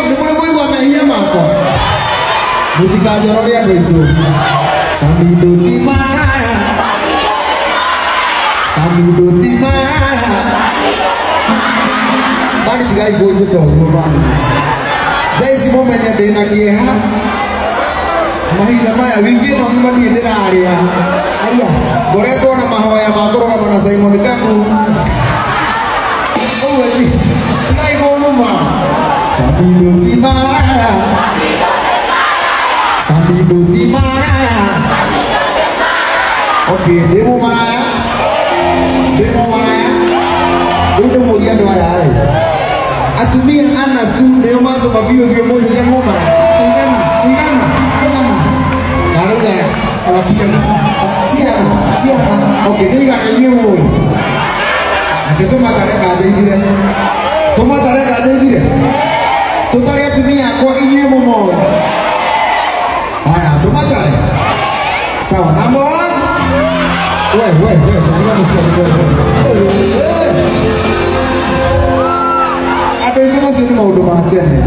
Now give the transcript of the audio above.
Nĩ mũrĩ mwaigua mehia makwa? Mũtikanjorore andũ aitũ. Samido ti maraya. Samido ti maraya. Bani tigai kũnjĩta ũguo bani. Thaa ici mũmenye ndĩna kĩeha. Mahinda maya wiki ĩno ng'ima niĩ ndĩrarĩa. Aya. Ngoretwo na mahoya ma kũrũgama na Simon Kabu. Ũguo ti tigai kũnuma. Samido ti maraya. Samido ti maraya. Okay, ndĩ mũmaraya. Ndĩ mũmaraya. Rĩu ndĩmũrie andũ aya ĩ. Atumia ana tu nĩo matũma biũ biũ mũnjĩte mũmaraya. Aigana, aigana, aigana. Karauga abakiana. Ciana. Ciana. Okay, nĩ igana inyuĩ mũĩ. Reke tũmatare nganja ithire. Tũmatare nganja ithire. Tũtare atumia akwa inyuĩ mũmoĩ. Haya, tũmatare. Sawa, number one. We, we, we, we, we, we. Andũ aingĩ macio nĩ maũndũ ma tene.